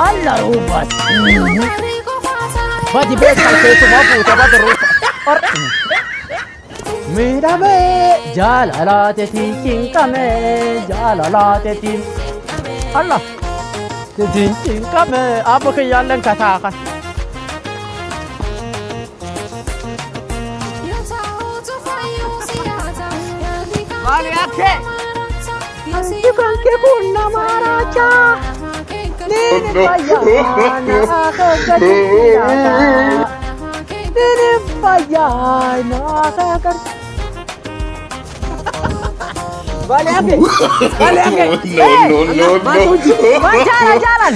Alla Rufus. Badi beektan keessumaa fuute badi Rufus. Miidhamee jaalalaateetiin cinqamee jaalalaateetiin. Alla. Teetiin cinqamee abbo kiyyaalleen kataakan. Maali akka? Anti kan kee kun nama raachaa. Nini fayyaana akka Nini fayyaana akka Maali akka? Maali akka? No, no, no, no. Waan jaalan jaalan.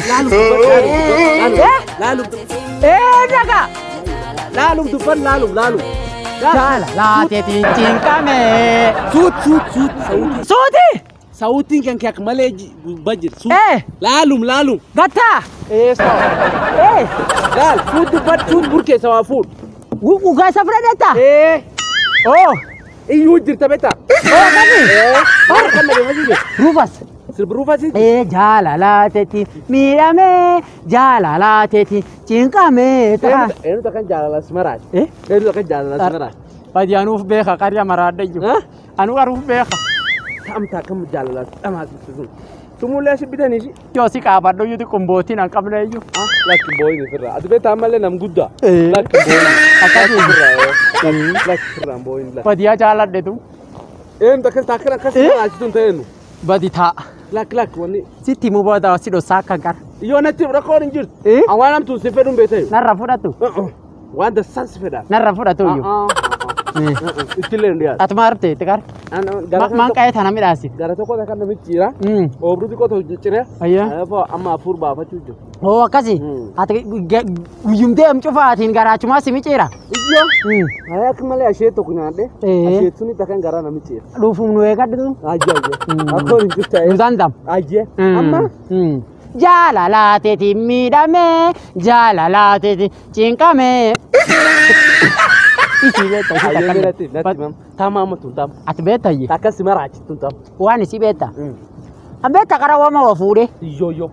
Laalum. Ee daga. Laalum dubban laalum laalum. Jaalalaateetiin cinqamee. Suut suut suut sauti. Suuti. Sautiin kan kee akka malee gubbaa jira. Suut. Ee. Laalum laalum. Gattaa. Eessa? Ee. Laal fuut dubban suut burkeessa waa fuut. Ugaa isa fudhadhetta. Ee. Oo. Iyyuu jirta beektaa? Oo kami. Ee. Kan dhageeffachuu jirta. Rufus. Sirbi Rufus. Ee jaalalaateetiin miidhamee jaalalaateetiin cinqamee ta'a. Eenyutu akkan jaalala si maraati? Eh? Eenyutu akkan jaalala si maraati? Badi anuuf beeka qarya maraadha iyyuu. Ha? Anu qaruuf beeka. Ta'amta akkam jaalala si dhamaasisu sun. Sumullee si bitanii si. Yoo si qaabadhu iyyuu xiqqoon an qabne iyyuu. Lakki booyin sirraa. Ati beektaa ammallee nam guddaa. Ee. Lakki booyin. Akkasii. Sirraa lakki sirraan booyin lakki. Badiyaa jaaladhetu. Eenyutu akkas akkan akkas Eh? maraasitu hin ta'eenu. Badi taa'a. Lakki lakki wanni. Sitti himuu booda si dhossaa akka gara. Iyyoo natti rakkoon hin jirtu. Eh? An waan hamtuun si fedhuun beektayu. Narra fudhatu. Waan dasaan si fedha. Narra fudhatu iyyuu. Ittillee hin dhiyaatu. Atuma harbte itti gara. Maan qa'ee tana midhaasi. Gara tokko kan namichi jira. Oobduu xiqqoo tokko ciree. Ayyaa. Amma afur baafachuu jiru. Oo akkasi. Ati guyyumtee am cufaatiin garaachumaa si miciira. Iyyoo. Ayyaa akka malee ashee tokko nyaadhe. Eh. Ashee suni takkan garaa namichi jira. Dhufuuf nu eegadhu. Ayyee ayyee. Rakkoon hin jirtu. Nu dandam. Ayyee. Amma. Jaalalaateetiin miidhamee jaalalaateetiin cinqamee. Isii beekta isii Ayyee takka. natti natti mam. Tama amma tun tama. Ati beekta iyyee. Takka si maraachitu tama. Waan isii beekta. An beekta qara waama waa fuudhee. Iyyoo iyyoo.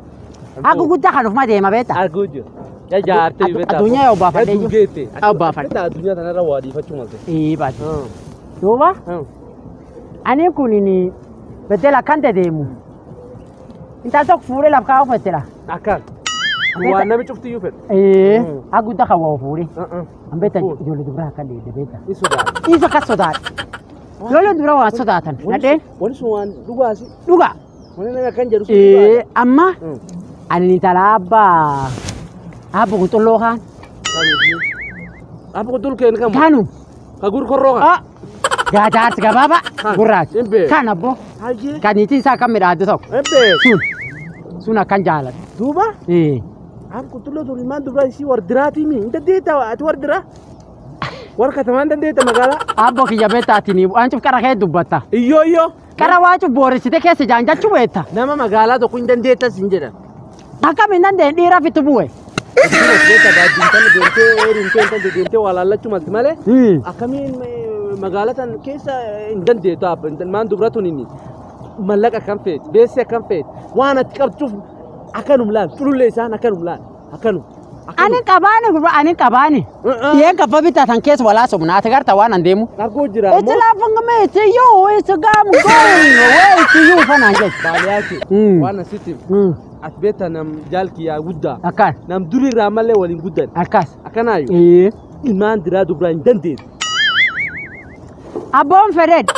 Akka guddaa kan ufuma deema beekta. Arguu jiru. Yaa jaartee beektaa. Addunyaa yoo baafadhee jiru. Geette. Yaa baafadhe. Beektaa addunyaa tanarra waa dhiifachuu malte. Ee baate. Duuba ani kun beddela akkan deemu. Intal tokko fuudhee laf kaa'u fettela. Akkaan. Waan namni cuftiyyuu fedhu. Ee akka guddaa kan waa fuudhee. An beekta ijoollee dubaraa akka deedde beekta. Ni sodaata. Isa akkas sodaadha. Ijoolleen dubaraa waan sodaatan. Nadheen Wanni sun waan dhugaasi. dhugaa. Wanni namni akkan jedhu sun Ee amma dhugaadha. ani intala abbaa abba quxulloo kaan. Abba quxull keen kam? Kaanu. Ka gurkorroo kan? Ah gajaarsi gabaabaa gurraacha. Hin beeku. Kan abbo. Hayyee. Kan niitiin isaa kan midhaaddu tokko. Hin beeku. Sun. Sun akkan jaaladha. Duuba. Ee. Abba quxulloo tun ilmaan dubaraa isii wardiraatii mi? Hin dandeetta ati wardiraa? Warra katamaa hin dandeetta magaalaa? Abbo kiyya beektaatiin waan cuf qara kee dubbatta. Iyyoo iyyoo. Qara waa cuf booressite keessa jaanjachuu beekta. Nama magaalaa tokko hin dandeettas hin jedhan. Akkam hin dandeenye dhiira fitti bu'e. Beektaa baadiyyaa deemtee heerumtee hin deemtee waa laallachuu malti malee. Akkamiin magaalaa tan keessa hin dandeettu abba ilmaan dubara tun inni mallaqa akkam feeti beessi akkam feeti waan ati qabduuf akkanum laal culullee isaan akkanum laal akkanum. Ani qabaani gurba ani qabaani. Yeen kaffa bitatan keessa walaa sobna ati garta waan an deemu. Arguu jira It's laughing me it's you it's gam going away to you fanaan jedhu. Baaliyaati waan asitti ati beektaa nam jaalkiyyaa guddaa Akkaan nam durirraa malee waliin guddan akkas. akkanaayyuu Ee. ilmaan diraa dubraa hin dandeettu. Abboon fedheed.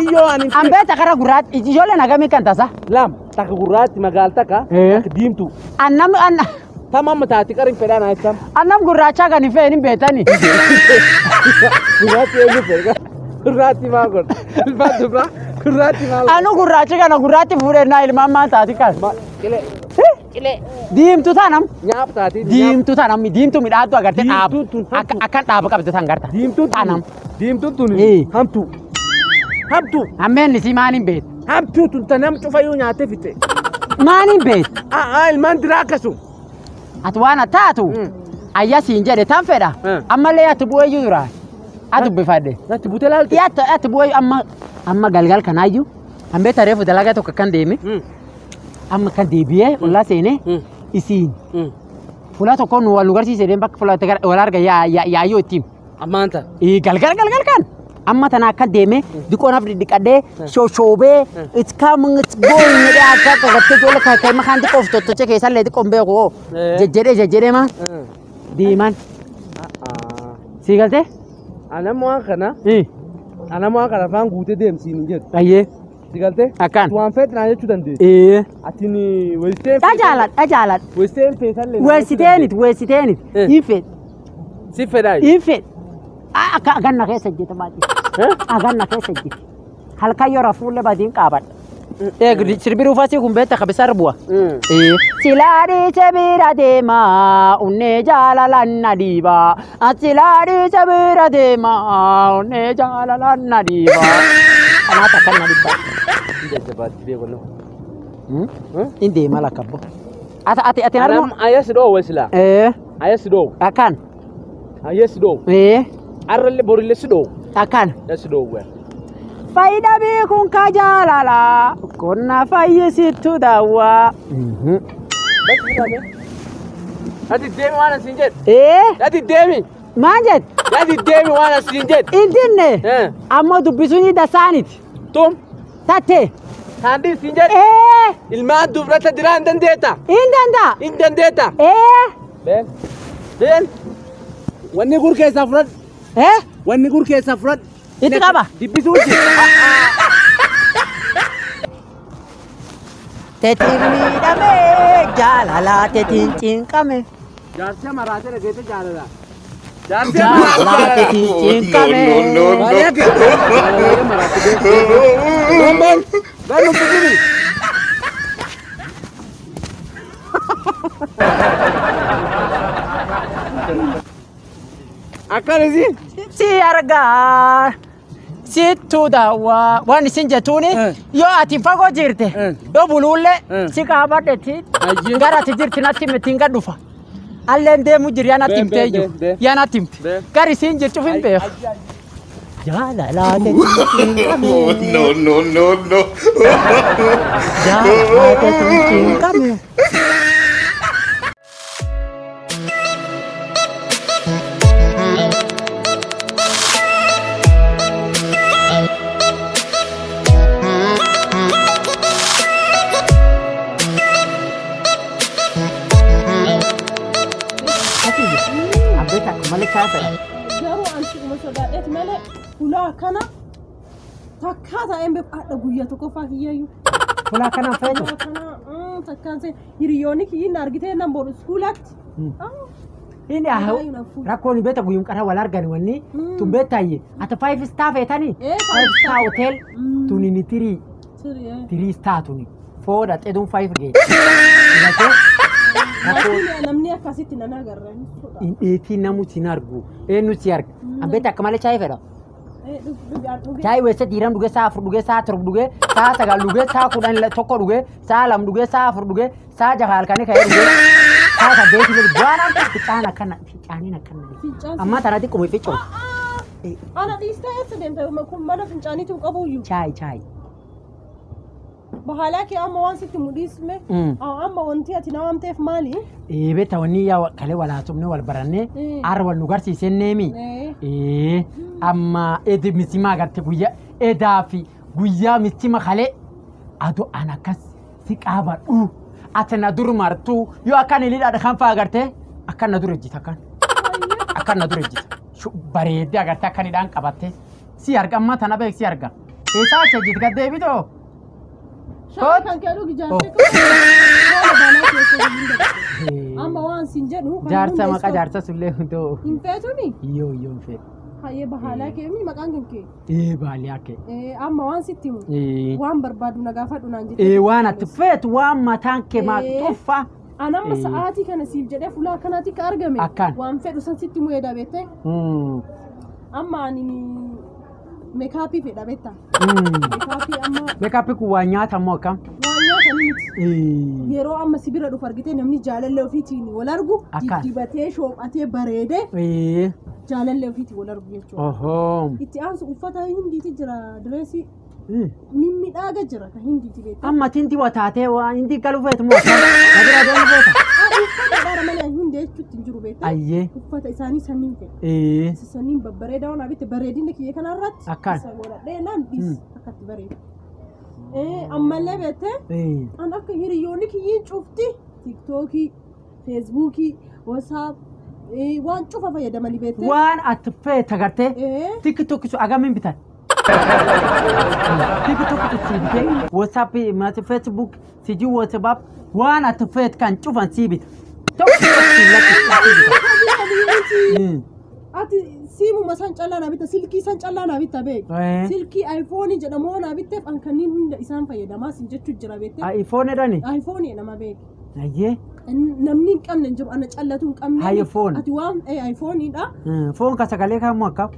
Iyyoo ani An beekta kara gurraatti ijoolleen hagamii kan tasa. Lam takka gurraatti magaal takka Eh. takka diimtuu. Annam an Tam amma taati qara hin fedhaan haa tam. annam gurraachaa kan hin fe'in hin beektani. Gurraatti eenyu fedha? Gurraatti maal godha? Ilmaan dubraa gurraatti maal godha? Anu gurraachi kana gurraatti fuudhee naa ilmaan maan taati kan. Qilee Diimtuu taanam. nyaap taati. Diimtuu taanam diimtuu midhaaddu agartee dhaabu. Diimtuun tun Akka akkan dhaaba qabdu tan garta. Diimtuun tun Taanam. Diimtuun tun Eh. hamtuu. Hamtuu. Ammeen isii maan hin beektu. Hamtuu tun ta nam cufayyuu nyaatee fixe. Maan hin beektu. Aa ilmaan diraa akkasuma. Ati waan taatu ayya siin jedhe tan fedha. Ammallee ati bu'eeyyuu dura. Ati dubbifadhe. Natti butee laalte. Ati bu'eeyyu amma amma galgal kanaayyuu. An beekta reefu dalagaa tokko akkan deeme. Amma kan deebi'ee ollaa seenee. Isiin. Fuula tokkoon nu wal nu garsiise deem bakka fuula wal arga yaayyoo ittiin. Ammaan tan. Galgal galgal kan. Amma tana akka deeme diqoo naaf dhidhiqadhee shoshoobee it's coming it's going jedhee akka akka gartee ijoollee kan kan makaan diqoof tottoche keessallee diqoon beeku hoo jejjedhee jejjedhee ma deeman. Sii galtee? Anammoo waan kana. Anammoo waan kana afaan guutee deemsiin hin jedhu. Ayyee. Si galtee? Akkaan. Waan feet naa jechuu dandeessi. Atiin weessitee. Dhajaaladha dhajaaladha. Weessitee feetallee. Weessiteenit weessiteenit. Hin feet. Si fedhaa. Hin feet. Akka ganna keessa hojjeta baay'ee. Aganna keessa hojjeta. Halkan yoo rafuullee badiin qaabadha. Sirbiruu fasii kun beekta kabisa arbu'a. Silaa dhiise bira deema unnee jaalalaan na dhiiba. Silaa dhiise bira deema unnee jaalalaan na dhiiba. Kanaaf akkan na dhibba. Jajjabaatti beeku. Hin deema lakkabbo. Ati ati ati narmu. Ayya si dhoowwe silaa. Ayya si dhoowwe. Akkaan. Ayya si dhoowwe. Arrallee borillee si dhoowwe. Akkaan. Si dhoowwe. Faayida beekuun ka jaalala qonna fayyisittu daawwaa. Ati deemi waan asiin jedhu. Ati deemi. Maal jedhu? Ati deemi waan asiin jedhu. Hin dinne. Ammoo dubbisuun dasaaniti. Tum. Tattee. Saandii siin jedhu. Ilmaan dubrata diraa hin dandeetta. Hin danda'a. Hin dandeetta. Been. Been. Wanni gur keessaa fudhadhu. Wanni gur keessaa fudhadhu. Itti qaba. Dibbisuu jira. Teetiin miidhamee jaalalaa teetiin cinqame. Jaarsa maraatee dhageete jaalala. Jaalalaa teetiin cinqame. No, no, no. Ben, ben nuti Akkan isin? Si argaa. Sittuu daawwaa waan isin jettuuni yoo ati fagoo jirte yoo buluullee si qaabadhetti gara ati jirti natti himte hin dhufa. Alleen deemu jiri yaa natti himte iyyuu yaa natti himte gara isin jirtu hin beeku. Jaalalaa teetiin No, no, no, no. Jaalalaa teetiin cinqame. Garuu ansi uma sodaadheet malee ulaa kana takkaa taa'een beeku haadha guyyaa tokkoffaa kiyyayyuu. Ulaa kana feetu? Ulaa kana takkaan see hiriyoonni kiyyiin argitee nan boodhu iskuulatti. Inni rakkoon beekta guyyuun qara wal argan wanni tun beektaayyee ati 5 star feetanii 5 star hotel tuni ni 3 star tuni 4 dhaxee 5 geesse. Namni akkasitti nan agarra. Dheetii namutti hin argu. Eenyu si arga? Ambeetti akka malee chaayii fedha. Chaayii weesse diiram dhugee sa'a 4 dhugee sa'a 7 dhugee sa'a 9 dhugee sa'a 11 dhugee sa'a 2 dhugee sa'a 4 dhugee sa'a 6 halkanii ka'ee dhugee sa'a 8 dhugee waan akka fincaan akkana fincaaniin akkana. Amma tana xiqqoo fincoo. Ana dhiistee eessa deemta kun mana fincaaniitu qabuyyuu. Chaayii chaayii. Bahalaa kee amma waan sitti mudhiisme amma wanti ati na waamteef maali? Beekta wanni yaa kalee wal haasofne wal barannee har'a wal nu garsiisee neemi. Amma edi misima agarte guyyaa edaa fi guyyaa misima kalee adoo an akkas si qaabadhu ati na dur martu yoo akkan ilidha kan faa agarte akkan na dur ejjita akkan akkan na dur ejjita bareeddee agarte akkan hidhaan qabatte si arga amma tana beek si arga eessaa achi ejjita gad deebitoo. Kan kee dhugi jaarsa amma waan siin jedhu jaarsa maqaa jaarsa sullee hundoo hin feetuni yoo yoo hin feetu hayyee bahalaa kee mi maqaan kan kee bahalaa kee amma waan sitti himu waan barbaadu na gaafadhu naan jedhe waan ati feetu waan mataan kee maa xuffa An amma sa'aatii kana siif jedhee fuula akkanaatti ka argame waan fedhu san sitti himu edaa beekte amma ani meekaappii fedha beektaa meekaappii amma meekaappii kun waan nyaatamu akkam waan nyaatanii miti yeroo amma si bira dhufu argitee namni jaalallee ofiitiin wal argu diddibatee shoophatee bareedee jaalallee ofiitiin wal argu jechuudha. Itti aansu uffata hindiiti jira direesii mimmiidhaga jira kan hindiiti beektaa. Amma tinti wataatee waan hindi galuu feetu moo akkam? Na bira deemu feeta? Uffata dheeraa malee hin jechuutti hin jiru beektaa. Ayyee. Uffata isaanii saniin fedha. Ee. Saniin babbareedaa waan bitte bareedina kiyya kanarratti. Akkaan. Isa godhadhee naan dhiis akkatti bareeda. Ammallee beektee Ee. an akka hiriyoonni kiyyiin cufti Tiktookii, Feesbuukii, Wasaap waan cufa fayyadamanii beektee. Waan ati feete agartee Ee. TikTok su agamiin bitan? TikTok su sii bitee WhatsApp, Facebook, sijii WhatsApp waan ati feete kan cufan sii bita. Tokko sii lakkisu sii bita. Ati siimuma san callaa naa bitta, silkii san callaa naa bitta beek. Ee. Silkii aayifoonii jedhamu naa bitteef an kanneen hunda isaan fayyadamaa sin jechuu jira beektee. iPhone jedhani? Aayifoonii jedhama beek. Ayyee. Namni hin qabne hin jiru, ana callatu hin qabne. iPhone. Ati waan aayifooniidha. Foon ka sagalee kaamu akkam?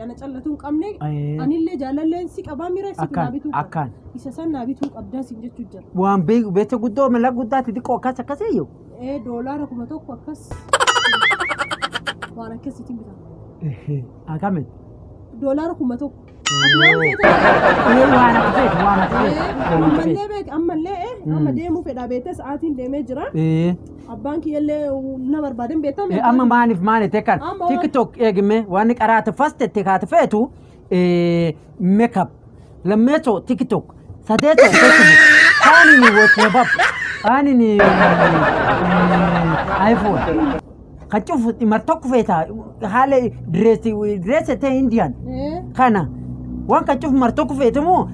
Ana callatu hin qabne. Ee. Anillee jaalalleen si qabaa mira si naa Akkaan bituu qabda. akkaan. Isa san naa bituu qabdaa sin jechuu jira. Waan beekte guddoo mala guddaatti xiqqoo akkas akkasiyyuu. $1,000 akkas. Waan akkasiitiin bitama. Akkamiin? $1,000. Ee waan ati feete waan ati feete. Waan ati feete. Ammallee beek ammallee amma deemuu fedha beektee sa'aatiin deemee jira. Ee. Abbaan kiyyallee na barbaaden beektaa Ee, amma maaliif maali tekan Amma waan- TikTok eegime waan qaraate fast kaate feetu makeup lammeeto TikTok sadeeto Facebook kaanini WhatsApp kaanini iPhone kan cufu mar tokko feeta haala direessi ta'e Indian kana waan kan cufu mar tokko feete moo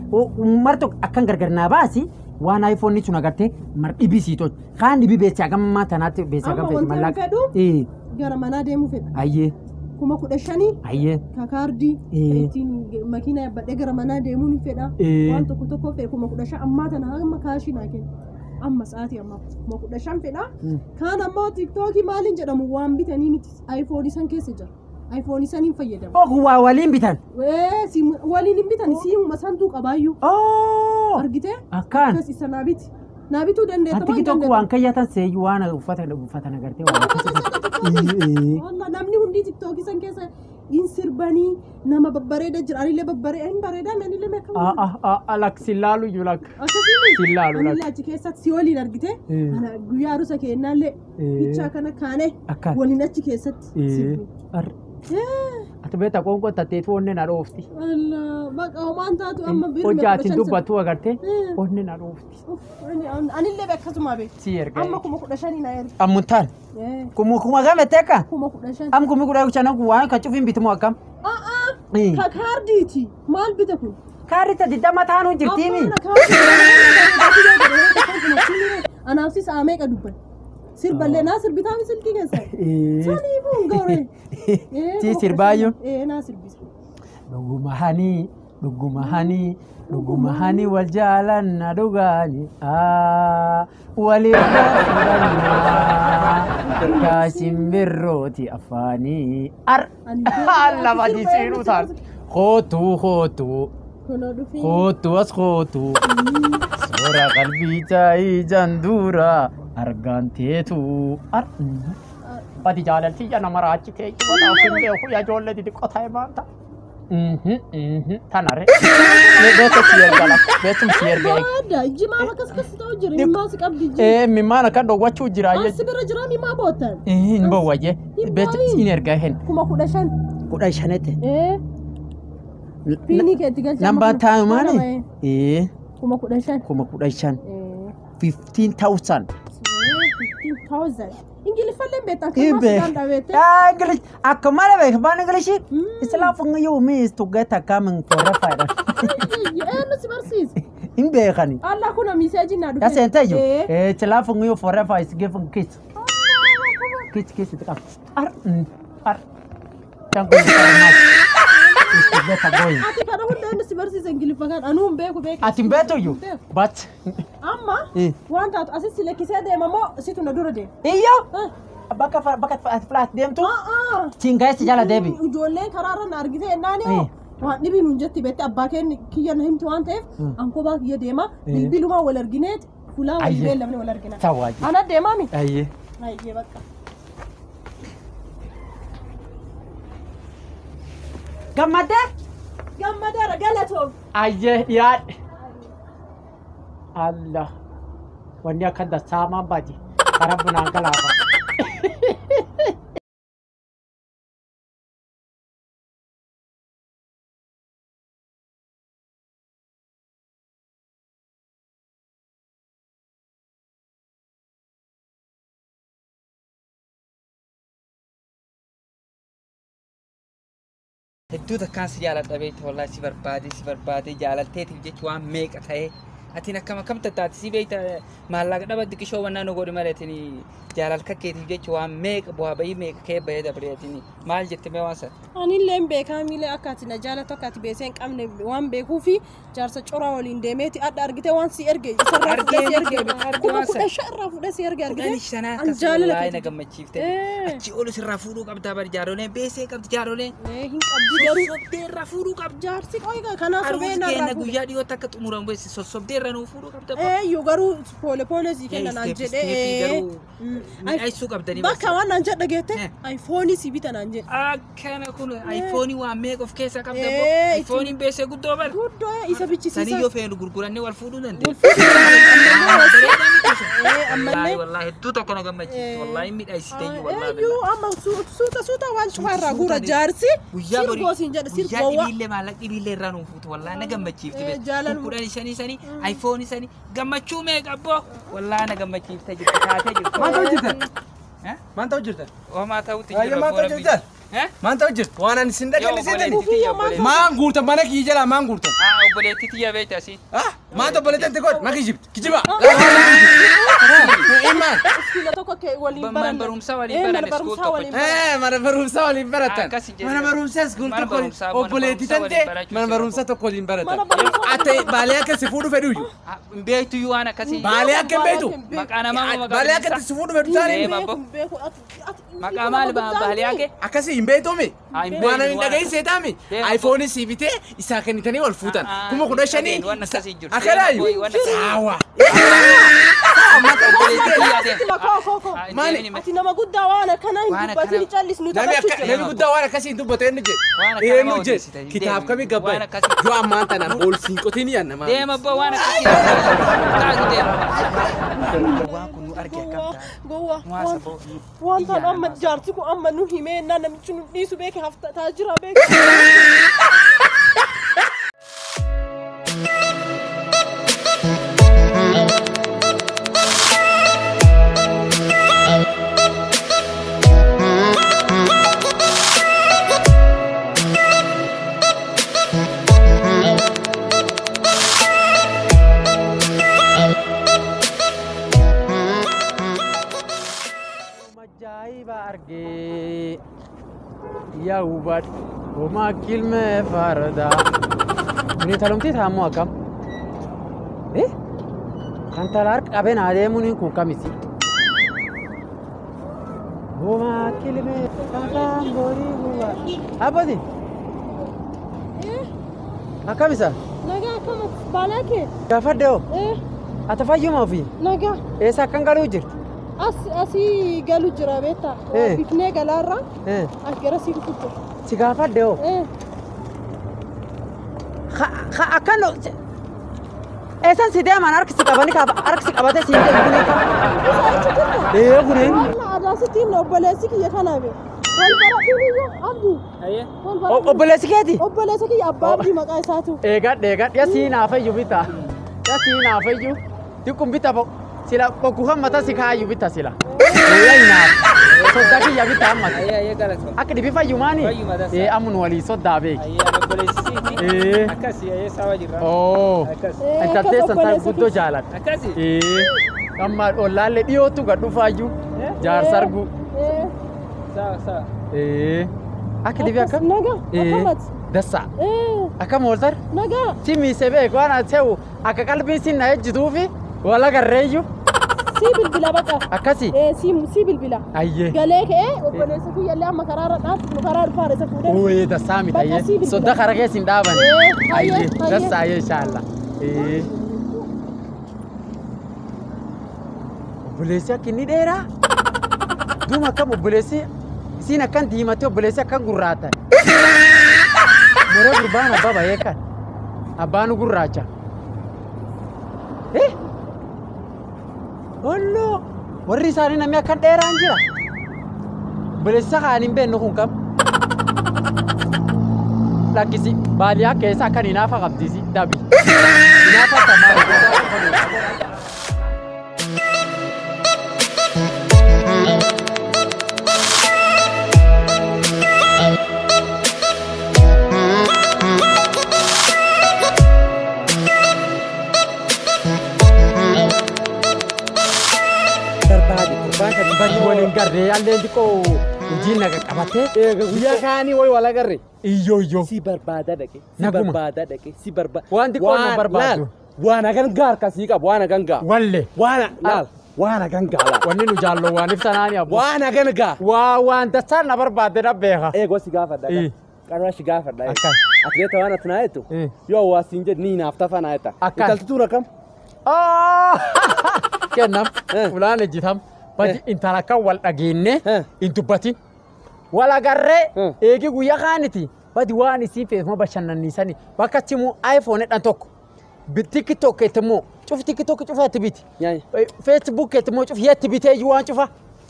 mar tokko akkan gargar naa baasi waan iPhone sun agartee mar dhibii sii tolchu kaan dhibii beeksi hagammaa tanaatti beeksi hagam Amma feete wanti ani mallaqa. fedhu Ee. gara manaa deemuu fedha. Ayyee 15,000 ayyee ka kaardii Ee. ittiin makiina yaabbadhee gara manaa deemuu ni fedha. Ee. Waan tokko tokko fedha 15,000 ammaa tana hamma kaashii naa kenna. Amma sa'aatii ammaa 15,000 fedha. Kaan ammoo Tiktookii maaliin jedhamu waan bitanii miti aayifoonii san keessa jira. Aayifoonii saniin fayyadamu. Oh waa waliin bitan. Ee waliin hin bitan siimuma santuu qabaayyuu. Oh Argitee? akkaan. Akkas isa naa biti. Naa bituu dandeetta Ati TikTok waan kayyatan seeyyuu waan uffata uffatan agartee waan akkasii. Wallah namni hundi Tiktookii san keessa hin sirbanii nama babbareeda jira. Anillee babbareeda hin bareedaa anillee meeqa. Alak sillaalu iyyuu lak. Akkasii Sillaalu lak. Anillee achi keessatti si waliin argite. Ee. Ana guyyaa arusa keennaallee Ee. bichaa kana kaane Akkaan. waliin achi keessatti sirbu. Ati beektaa qoonqoo tatteetu onnee na dhoofti. Allah baqa homaan taatu amma birma Hojjaatiin dubbattu agartee Ee. onnee na dhoofti. Anillee akkasuma beeku. Si erga. Amma 15,000 na erga. Ammuntaan. Kuma kuma game teeka. 15,000. Am 15,000 waan kan cufiin bitimu akkam. A'aa ka kaardiiti maal bita kun? Kaarri ta digdama taanuu jirtiimi. Anaaf si sa'a meeqa dubban? Sirballee naa sirbitaa silkii keessa. Saniifuu hin gaure. Si sirbaayyuu. Ee naa sirbisa. Dhuguma hani dhuguma hani dhuguma hani wal jaalanna dhugaani walirra fudhannaa akka simbirrooti afaanii ar lama jisiinuu taan kootu kootu Kunoo dhufee. kootu as kootu soora qalbii taa'ii janduura argaan teetu ar badi jaalaltiyya nama raachitee jibbataaf hin beeku yaa ijoollee xixiqqoo ta'e maanta. Tanare. Beektu si erga lakka. Beektu si erga. Maadda ijji maal akkas akkas ta'u jira himmaa si qabdi ijji. Ee mimmaan akka dhowwachuu jira. As bira jira himmaa boottan. Hin bowwayye. Beektu si erga hin. 15,000. 15tti. Ee piinii keetti galcha. Nambaan taa'u maali? Ee 15,000. 15,000. Ee 15,000. 15,000. Ingiliffallee beektan kan Ibe. maas dhabeette. Ah, English. Akka malee beek afaan English. Isla funga you means to get a coming for a fire. Eenyu si barsiise? Hin beekani. Allah kuna miseeji naa dhufe. Ya seente iyyuu. Ee. Eh, isla funga you forever is giving kiss. Kiss kiss itti qaba. Ar ar. Thank you very much. Is to get a going. Ati kana hunda eenyu si barsiise Ingiliffa kan anuu hin beeku beeku. Ati hin beektu iyyuu. But. Amma Eh. waan taatu asis si lakkisee deema moo situ na dura deema? Iyyoo. Ah. Bakka bakka ati fulaat deemtu. Ah. Siingaayis jala deebi. Ijoolleen karaarra na argite jennaan Eh. yoo waan dhibii nuun jetti beekte abbaa keen kiyya na himtu waan ta'eef an kophaa kiyya deema Eh. bilbilumaa wal argineet fulaa wal Ayyee. beellamne wal argina. Tawaaji. Ana deemaa mi? Ayyee. Ayyee bakka. Gammaddee? Gammadaara galatoom. Ayyee dhiyaadhe. Allah. Wanni akka dassaamaan baati. Karaa bunaan galaafa. Hedduu takkaan si jaaladha beektu wallahi si barbaade jaalalteetiif jechi waan meeqa ta'e atiin akkam akkam tattaati si beekta maallaqa dhaba diqishoo wannaa nu godhi malee atiin jaalal kakkeetiif jechi waan meeqa bu'aa bayii meeqa kee bahee dabre atiin maal jette mee waan sana. Anillee beekaa miilee akka ati na jaalatu akka ati beesee hin qabne waan beekuufi jaarsa coraa waliin deemeeti adda argitee waan si erge isarraa fuudhee si erge 15,000 irraa fuudhee si erge argitee. 15 akkas wallahi na gammachiifte achi olu sirraa fuudhuu qabdaa bari jaaroleen beesee qabdi jaaroleen. Hin qabdi garuu. Sossobdee irraa fuudhuu qabdi. Jaarsi qoy kanaaf sobee Aruus narraa keenya fuudhe. guyyaa dhiyootti akka xumuramu beeksi sossobdee irra nuu fuudhuu qabda. Eeyyuu garuu poole poole sii kenna naan jedhee. Garuu miidhagsuu qabdanii. Bakka waan naan jedha geette ayfoonii si bita naan jedhe. Akkana kun ayfoonii waan meeqa of keessaa qabda Ee, ayfooniin beesee guddoo bara. Guddoo isa bichisiisa. Sanii yoo feenu gurgurannee wal fuudhuu dandeenya. Ammallee. Wallaahi hedduu tokko na gammachiifte wallaahi miidhagsite iyyuu wallaahi. Eeyyuu amma suuta suuta waan cufaa irraa guura jaarsi. Guyyaa borii Sirgoo siin jedhe guyyaa sirgoo dhibiillee maallaqa dhibiillee irraa nuuf fuutu wallaahi na gammachiifte Ee, jaalaluma. 15 sanii ayfoonii sanii gammachuu meeqa abboo wallaahi na gammachiifte jirti taatee jirti. Maal ta'u jirtan? Eh? Maal ta'u jirtan? Homaa ta'utti Baay'ee jira maal ta'u jirtan? Eh? Maal ta'u jirtu? Waan ani isin dhageenye seetani? Obboleettii tiyya Maan guurtan mana kiyya jalaa maan guurtan? Ah, obboleettii tiyya beekta asii. Ah, maal obboleettii ante godhe? Ma kijibti? Kijiba! Imaan! Iskiila tokko kee waliin Mana baranne. barumsaa waliin Ee, mana baranne, barumsaa school waliin tokko. baranne. Eh, mana barumsaa waliin baratan. Akkas hin jedhin. Mana barumsaa school Mana tokko waliin barumsaa, mana obboleettii barumsaa tante waliin barachuu mana jira. barumsaa tokko waliin baratan. Mana barumsaa Ate baalee akka si fuudhu fedhu iyyuu. Ah, hin beektu iyyuu waan akkasii. Baalee akka hin beektu. Maqaa namaa moo maqaa Baalee akka barumsaa? si fuudhu fedhu taane. Ee, Beeku, babbo. beeku, Maqaa maal baalee akka? Akkasii hin beektuumi. Ah, hin Waan beeknu, ani hin waan dhagahin akkasii. seetaami. Deema, iPhone si bitee isaa kennitanii wal fuutan. Ah, ah, 15,000. waan akkasii hin jirtu. Akkanaayyuu. Waan akkasii. Saawa. Obboleettii tiyya Ati deema. makoo koo koo. Ah, hin Maali? deemini. Ati nama guddaa waan akkanaa hin Waan dubbatin akkana- callisnu Namni taphachuu akka jira. namni guddaa waan akkasii hin dubbatu eenyu jedhe. Waan akkana Eenyu nama jedhe. odeessita, hin Kitaab deemu. kamii gabbaye. Waan akkasii. Yoo ammaan tanaan boolsiin qotiin yaadna maali. Deema abbaa waan akkasii. Taatu deema. Waan kun nu arge akkam ta'a. Gowwaa. Waan saboo. Waan taan Iyyaa amma namaa. jaarsi kun amma nu himee naan namichi nu dhiisu beeke haftataa jira beeke. Ajaa'iba argee yaa hubadhu homaa kilmee farda. Kuni talumtii taa'ammoo akkam? Eh? Kan tala harka qabeen adeemuun kun kamisi? Homaa kilmee afaan borii guba. Abbati akkam isa? Nagaa akkam baalaa kee? Gaafadhe hoo? Eh, Ati fayyuma ofii? nagaa. Eessa akkan galuu jirti? As asii galu jira beektaa? Eh. Bifnee galaarraa Eh, as gara sii dhufu jira. Si gaafadhe hoo? Eh, Akkan eessan si deeman harki si qabanii harki si qabatee si hin deemu kun isa achi jirta? Ee kuneen. Waan aadaa sitti himne obboleessi kiyya kana be. Wal baradhu biyya abdii. Ayyee. Wal baradhu. Obboleessi keeti? Obboleessa kiyya abbaa abdii maqaa isaatu. Eegadhe eegadhe yasii naafayyu bita. Yasii naafayyu diqqum bita sila bokkuu hammata si kaayyu bita sila. Eeyyaa naaf. Soddaa kiyya bita hammata. Ayyee ayyee galatoo. Akka dhibi fayyumaani? Fayyuma dansa. Ee ammun walii soddaa beeki. Ayyee obboleessisiiti. Ee. Akkasii ayyee sawa jirra. Oo. Akkas. Eh, Intaltee akkas san obboleessa guddoo kiyya. jaaladha. Akkasii. Ee. Amma ollaallee dhiyootu gad dhufaayyuu jaarsa arguu. Eh, Sawa sawa. Ee. Akka dhibi akkas akkam? nagaa Ee. akkamati? Dassa. Eh, Akkam ooltar? nagaa. Si miise beeku waan ati se'u akka qalbiin sin na ejjituufi wala garreeyyu Sii bilbila baqa. akkasi. Eh, sii bilbila. Ayyee. Galee ka'ee obboleessa kiyya illee amma karaarra dhaabnu karaa dhufaara isa fuudhee. Ooyee dassaa miti Bakka ayyee. sii bilbila. Sodda kara keessa hin dhaaban. Ee, hayyee, Ayyee hayyee. dassaa ayyee inshaalla. Ee. Obboleessi akka inni dheeraa. Duuma akkam obboleessi isiin akkan diimattee obboleessi akkan gurraatan. Moree gurbaan abbaa baay'ee kan. Abbaan gurraacha. Eh? Holloo warri isaanii namni akkan dheeraan jira. Obboleessa kaan hin beeknu kun kam? Lakkisi baadiyyaa keessa akkan hinaafa qabdisi dabi. Hinaafa tamaa. Waliin garree allee xiqqoo hojii naga qabatee. Guyyaa kaanii wayi wal agarre. Iyyoo iyyoo. Si barbaada dhaqe. Si barbaada dhaqe. Si barbaada. Waan xiqqoo na barbaadu. Waan hagan gaa harka sii qabu waan hagan gaa. Walle. Waan laal waan hagan gaa laal. Wanni nu jaalloo waan ibsanaani abbo. Waan hagan gaa. Waa waan dasaan na barbaadde na beeka. Eegoo si gaafadha. Qarraa si gaafadha. Akkan. Ati beekta waan ati naa jettu. Yoo waa siin jedhu ni naaf tafa naa jetta. Akkan. Intalti tuun akkam? Kennam. Fulaan ejjitam. Badi intala kan wal dhageenye hin dubbatin. Wal agarree eegi guyyaa kaaniti. Badi waan isii feesuma bashannaniisani. Bakka simu iPhone dhan tokko. TikTok immoo cuf TikTok cufa itti biti. Facebook immoo cuf itti bitee iyyuu waan cufa.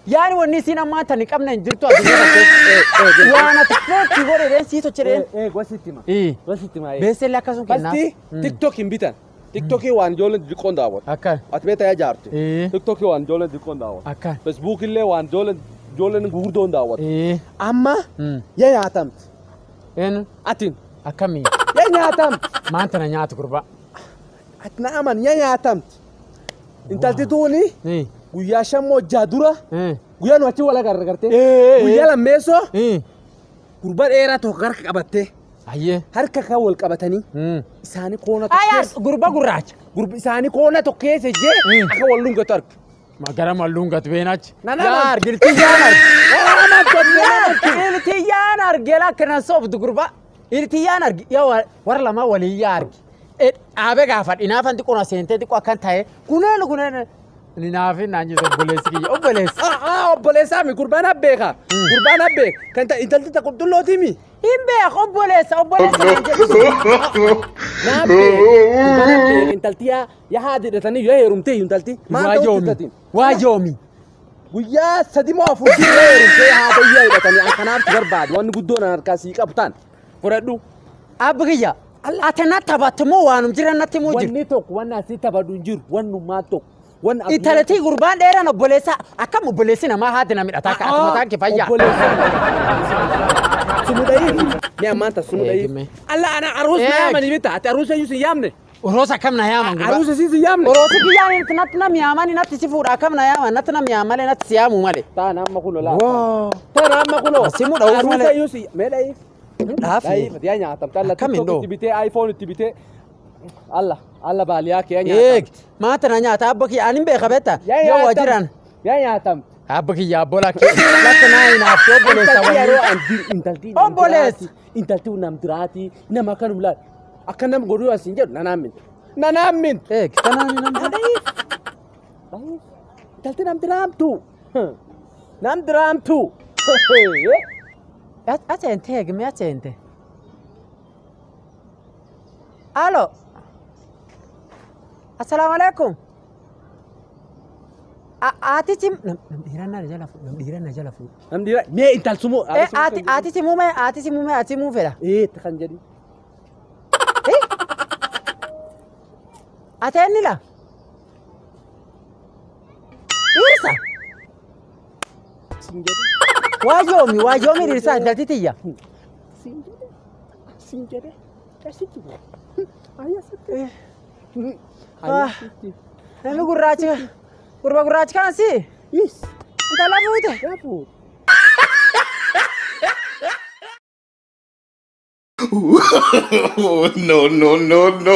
Yaani wanni isiin ammaa tani qabna hin jirtu addunyaa keessa. Waan ati feeti godheen sii tochireen. Gosi hima. Gosi hima. Beesellee akkasuma kennaa. Basti TikTok hin bitan. TikTokii waan ijoolleen xixiqqoon daawwatu. Akkan. Ati beektaa yaa jaartu. TikTokii waan ijoolleen xixiqqoon daawwatu. Akkan. Facebook illee waan ijoolleen gurguddoon daawwatu. Amma yaa nyaatamti. Eenyu? Atiin. Akkamii? Yaa nyaatamti. Maanta na nyaatu gurbaa. Ati na aman yaa nyaatamti. Intalti tuuni guyyaa shan moo 6 dura guyyaa nu achi wal agarre gartee. Guyyaa lammeessoo gurba dheeraa tokko harka qabattee. Ayyee. Harka kan wal qabatanii isaanii koona tokko keessa. Gurba gurraacha. Gurba isaanii koona tokko keessa jee akka wal lungatu argu. Magara wal lungatu beenachi. Yaa argiltii yaan arge. Iltii yaan arge lakkana sooftu gurba. Iltii yaan arge yaa warra lama walii yaa arge. Dhaabee gaafadhi naafan xiqqoo na seentee xiqqoo akkan ta'e kuneen kuneen. Ni naafin naan jedhu obboleessi kiyya obboleessi. Obboleessaa mi gurbaan abbeeka. Gurbaan abbeeka kan ta'e intalti takka qulqullooti mi. Hin beeku obboleessa obboleessa naan jedhu. Naa beeku gurbaan abbeeka intalti yaa haadha hidhatanii yoo heerumtee intalti. Waa yoomi waa yoomi. Guyyaa 3 moo 4 yoo heerumtee haadha yaa hidhatanii akkanaaf si barbaadu wanni guddoon harkaa sii qabu taan fudhadhu. Abbi kiyya ati na taphattu moo waanum jiran natti moo jiru. Wanni tokko wanni asii taphadhu hin jiru wannummaa tokko. Intalati gurbaan dheeraan obboleessa akkam obboleessi namaa haati na midhata akka ati mataan kee fayyaa. Sumu dha'iif. Mee ammaan ta sumu dha'iif. Alla ana aruus na yaamanii bitta ati aruusa iyyuu si yaamne. Oroosa akkam na yaaman gurbaa. Aruusa si yaamne. Oroosi kiyyaan natti nam yaamani natti si fuudha akkam na yaaman natti nam yaam malee natti si yaamu malee. Taan amma kunoo laa. Taan amma kunoo. Simu dha'uuf malee. Aruusa iyyuu si mee dha'iif. Dhaafi. Dha'iif yaa nyaatamta alla Akkamiin dhoo? itti bitee iPhone itti bitee. Alla alla baaliyaa kee nyaatamta. Eeg maata na nyaata abba kiyya ani beeka beekta yoo waa jiran. Yaa nyaatamta. Abba kiyya abbo lakki lakki naa hinaafte obboleessa Yeroo waliin. intalti Obboleessa. Intalti nam diraati nama akkanum laal akka nam godhuu asiin jedhu nanaan mintu. Nanaan mintu. Eeg tanaan nama. Intalti nam diraamtu. Nam diraamtu. Aseente eegme aseente. Alo. Assalaamu alaikum. Ati sim nam dhiiran na jala fuudhu nam dhiiran na jala fuudhu. Nam dhiira mee intalsumoo. Ati ati simuu mee ati simuu mee ati simuu fedha. Kan jedhi. Ati eenyu la? Dhiirsa. Siin jedhe. Waa yoomi waa yoomi dhiirsa intalti tiyya. Siin jedhe. Siin jedhe. Asitti. Ayyaasitti. Ayyaasitti. Namni gurraachi gurba gurraachi kan si. Yes. Intala fuute. Yaa fuute. No, no, no, no.